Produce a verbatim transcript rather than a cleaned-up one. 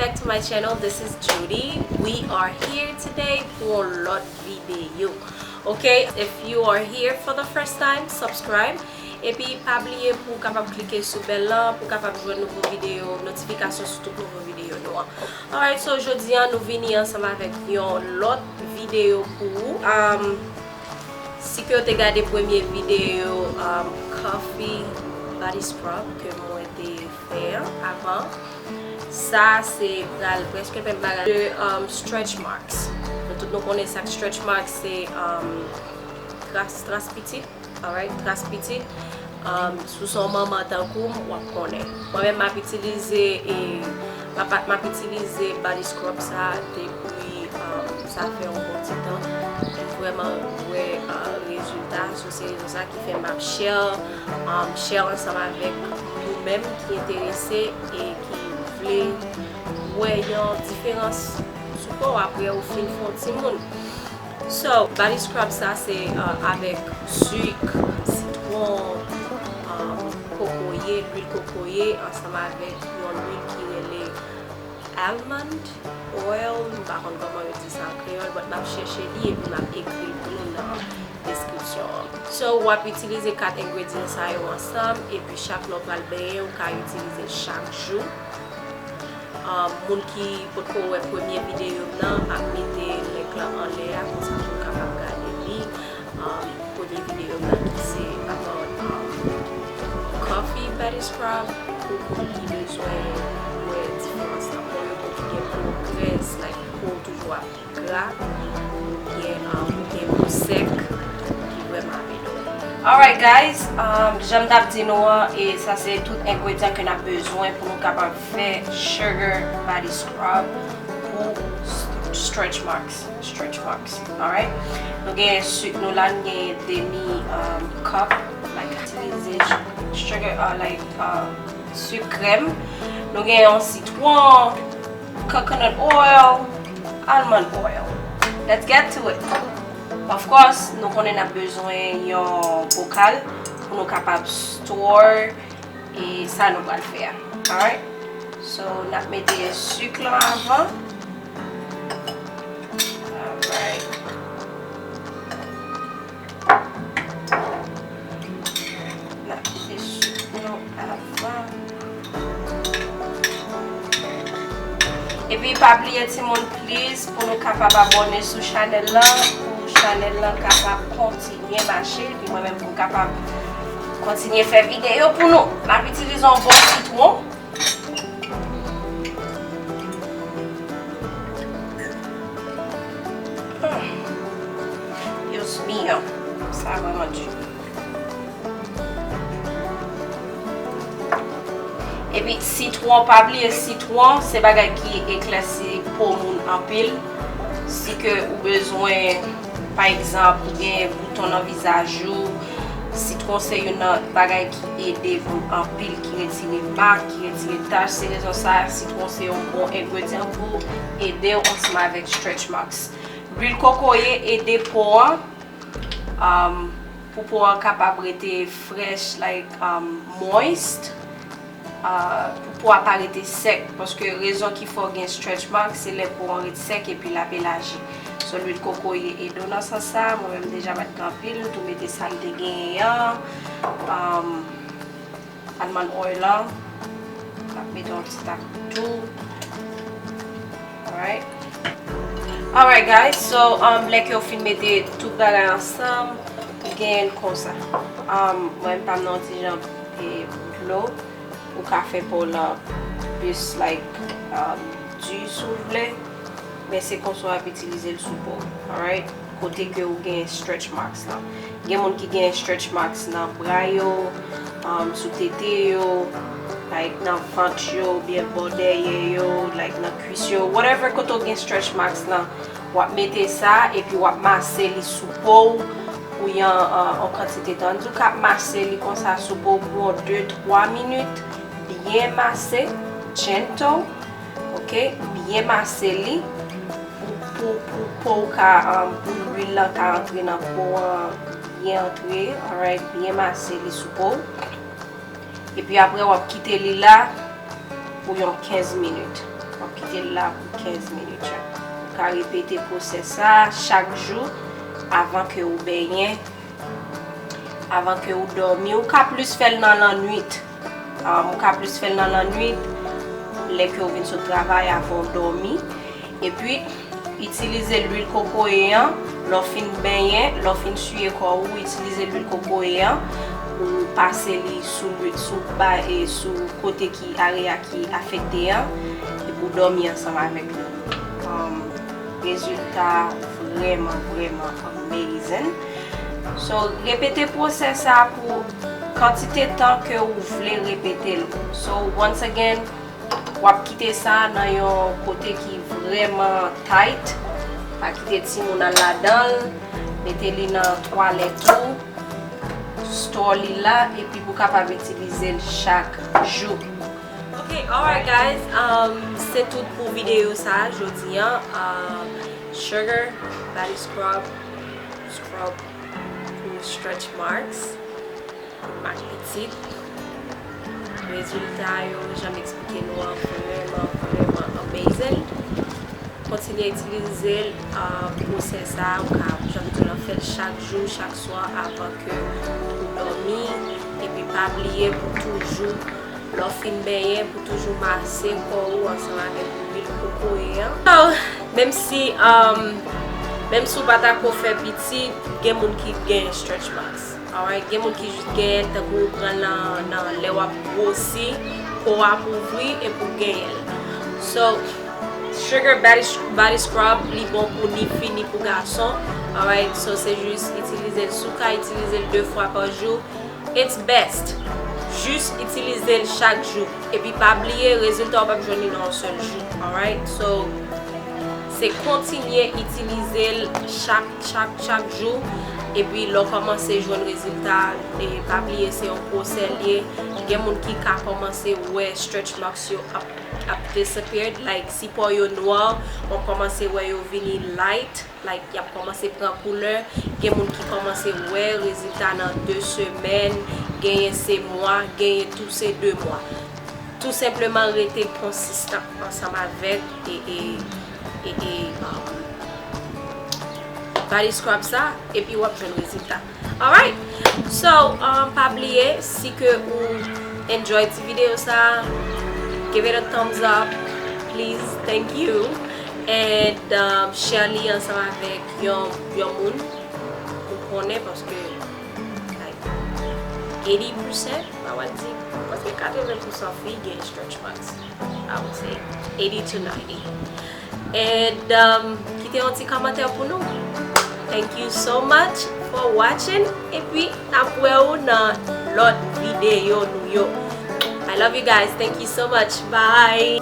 Back to my channel, this is Judy. We are here today pou yon lòt videyo. Ok, if you are here for the first time, subscribe. Epi pa bliye pou w kapab klike sou bèl lan, pou w kapab jwenn nouvo videyo, notifikasyon sou tout nouvo videyo nou an. Alright, so jodi an nou vini ansanm avèk yon lòt videyo pou ou. Um, si ke w te gade premye videyo, um, Coffee Body Scrub ke mwen te fè avan, sa se pral prèske menm bagay de, um, stretch marks. Nou tout nou konnen sa k stretch marks se, um, tras, tras pitit, alright, tras pitit. Um, si w se yon manman tankou m, w ap konnen. Mwen menm m ap itilize, e, m ap, m ap itilize body scrub sa depi, um, sa fè yon bon ti tan. M vrèman wè, uh, rezilta, so se rezon sa ki fè m ap share, um, share ansanm avèk nou menm ki enterese e ki vle wè yon diferans sou kò w apre ou fin fè yon timoun. So, body scrub sa se, uh, avèk sik, sitwon, um, kokoye, lwil kokoye, ansanm avèk yon lwil ki rele almond oil, m pa konn kòman yo di sa an kreyòl, but m ap chèche li epi m ap ekri l pou nou nan deskripsyon an. So, w ap itilize kat engredyan sa yo ansanm, epi chak lè w pral benyen, ou ka itilize l chak jou. Um, moun ki potko wè premye videyo m nan, m ap mete link lan anlè a, konsa pou w kapab gade li. Um, premye videyo m nan ki se about, um, coffee body scrub, pou moun ki bezwen wè diferans nan po yo, moun ki gen po grès, like, po toujou ap gra, oubyen, um, ou gen po sèk, ki vrèman ap ede w. Alright guys, um, jan m t ap di nou an, e sa se tout engredyan ke n ap bezwen pou nou kapab fè sugar body scrub pou s-, stretch marks, stretch marks, alright? Nou gen sik nou la, nou gen demi, um, cup, like, itilize sugar, uh, like, um, sik krèm. Nou gen yon sitwon, coconut oil, almond oil. Let's get to it. Of course, nou konnen n ap bezwen yon bokal pou nou kapab store e sa nou pral fè a. Alright? So, n ap mete sik lan avan. Alright. N ap kite sik nou avan. Epi pa bliye timoun, please, pou nou kapab abòne sou chanèl lan, pou chanèl lan kapab kontinye mache, epi mwen menm pou m kapab kontinye fè videyo pou nou. N ap itilize yon bon sitwon. Hmm. Dios mío, sa vrèman di. Epi sitwon, pa bliye sitwon, se bagay ki eklèsi po moun anpil. Si ke ou bezwen, pa egzanp, ou gen bouton nan vizaj ou, sitwon se youn nan bagay ki ede moun anpil, ki retire mak, ki retire tach. Se rezon sa, sitwon se yon bon engredyan pou ede w ansanm avèk stretch marks. Lwil kokoye ede po an, um, pou po an kapab rete frèch, like, um, moist. Uh, pou po a pa rete sèk, paske rezon ki fè w gen stretch mark, se lè po an ret sèk epi l ap elaji. So, lwil kokoye ede w nan sans sa. Mwen menm deja m pa t gen anpil, m tou mete sa m te genyen an. Um, almond oil lan. M ap mete yon ti tak tou. Alright. Alright, guys. So, um, lè ke w fin mete tout bagay ansanm, ou genyen l konsa. Um, mwen, pa m nan yon ti jan, e, dlo. Ou ka fè po w lan plis, like, um, di si w vle. Men se konsa w ap itilize l sou po w. Alright? Kote ke ou gen stretch marks lan. Gen moun ki gen stretch marks nan bra yo, um, sou tete yo, like, nan vant yo, oubyen bò dèyè yo, like, nan kwis yo, whatever kote w gen stretch marks lan, w ap mete sa, epi w ap mase li sou po w pou yon, uh, yon kantite tan. Ann di w k ap mase li konsa sou po w pou yon de, twa minit, byen mase, gentle. Ok, byen mase li pou, pou, pou po w ka, um, pou lwil lan ka antre nan po an, byen antre, alright, byen mase li sou po w. Epi apre w ap kite li la pou yon kenz minit. Ok, Kite l la pou kenz minit. Ou ka repete pwosès sa a chak jou avan ke ou benyen, avan ke ou dòmi. Ou ka plis fè l nan lannwit. Um, ou ka plis fè l nan lannwit, lè ke ou vin sot travay, avan ou dòmi. Epi, itilize lwil kokoye an. Lè w fin benyen, lè w fin siye kò ou, itilize lwil kokoye an pou pase li sou lwil, sou ba, e sou kote ki, area ki afekte an, epi w dòmi ansanm avèk li. Um, rezilta vrèman, vrèman amazing. So, repete pwosès sa a pou kantite tan ke ou vle repete l. So, once again, w ap kite sa nan yon kote ki vrèman tight. Pa kite timoun al ladan l. Mete li nan twalèt ou. Store li la, epi pou kapab itilize l chak jou. Ok, alright guys, um, se tout pou videyo sa a jodi an. Um, Sugar Body Scrub, scrub pou stretch marks, pou mak pitit. Rezilta yo, jan m eksplike nou an, vrèman, vrèman amazing. Kontinye itilize l, uh, pwosès sa a, ou ka, jan m di w lan, fè l chak jou, chak swa, avan ke ou dòmi. Epi pa bliye pou toujou, lè w fin benyen, pou toujou mase kò ou ansanm avèk lwil kokoye an. So, menm si, um, menm si w pa ta ko fè pitit, gen moun ki gen stretch marks. Alright, gen moun ki jis gen tankou ou pran nan, nan lè w ap gwosi, po a ap ouvri epi w genyen l. So, Sugar Body, Body Scrub, li bon pou ni fi ni pou gason. Alright, so se jis itilize l. Si w ka itilize l de fwa pa jou, it's best. Jis itilize l chak jou. Epi pa bliye, rezilta w p ap jwenn li nan yon sèl jou. Alright, so se kontinye itilize l chak, chak, chak jou. Epi lè w kòmanse jwenn rezilta, e pa bliye se yon pwosè l ye. Gen moun ki ka kòmanse wè stretch marks yo ap, ap disappeared, like si po yo nwa, w ap kòmanse wè yo vini light, like y ap kòmanse pran koulè. Gen moun ki kòmanse wè rezilta nan de semèn, genyen se mwa, genyen tou se de mwa. Tou senpleman rete konsistan ansanm avèk e, e, e, e, um, body scrub sa, epi w ap jwenn rezilta. Alright, so, um, pa bliye, si ke ou enjoy ti videyo sa, give it a thumbs up, please, thank you, and, um, share li ansanm avèk yon, yon moun ou konnen, paske, like, eighty percent, pa wè di, paske katreven pousan fi gen stretch marks, I would say eighty to ninety. And, um, kite yon ti kòmantè pou nou. Thank you so much for watching. Epi, n ap wè ou nan lòt videyo nou yo. I love you guys. Thank you so much. Bye.